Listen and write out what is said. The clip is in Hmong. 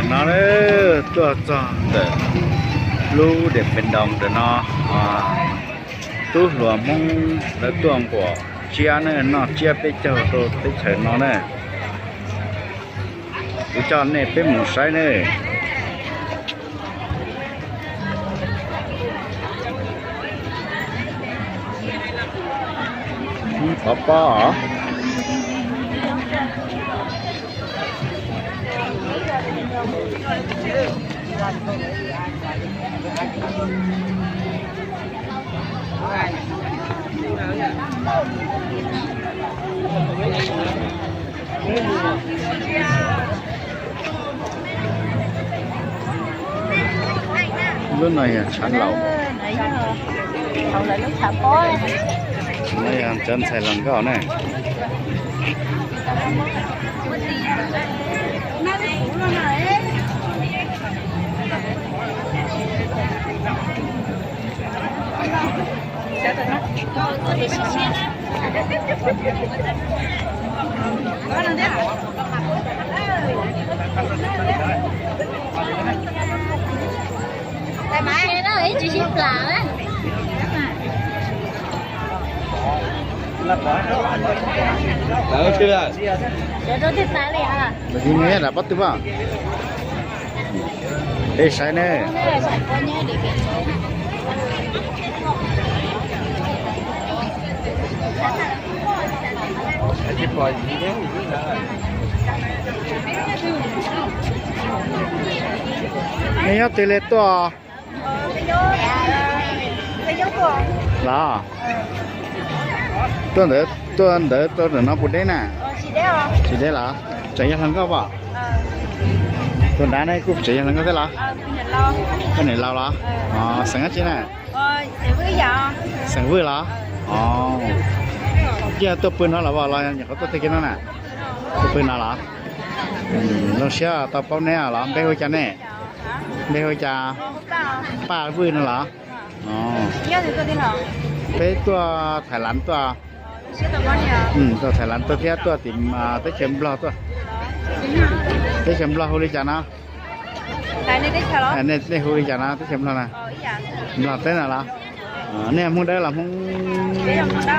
No tuaj txog ntawm lub Điện Biên Đông ntawm no, tub hluas Hmoob lawv tuaj nquam tsiab ne, noj tsiab peb caug rau teb chaws no na. Kuv coj nej peb mus saib ne. Pov pob. Lub no yog tshav laus. No yog cov ntxhais hluas nkauj ne. Lawv tsis nyiam dam pob tw mas. Peb saib ne. Nej nyob twg li tuaj? Los, tuaj ntawd, tuaj ntawd rau ntawm no puas deb na? Tsis deb los? Tseem yog hluas nkauj pom? Tus nrad ne kuj tseem yog hluas nkauj thiab los? Koj niam laus los? Xeem dab tsi na? Xeem Vwj los? Ces tuaj pw no los los, los nyuam qhuav tuaj tag kis no na? Tuaj pw no los? Zoo siab tau paub neb los. Npe hu cas nej? Npe hu cas? Paj Vwj no los? Peb tuaj Thaib Lav tuaj. Tuaj Thaib Lav tuaj thiab tuaj tim teb chaws Nplog tuaj. Teb chaws Nplog hu li cas no? Nej hu li cas no teb chaws Nplog na? Nplog teb no los? Nej Hmoob Dawb los Hmoob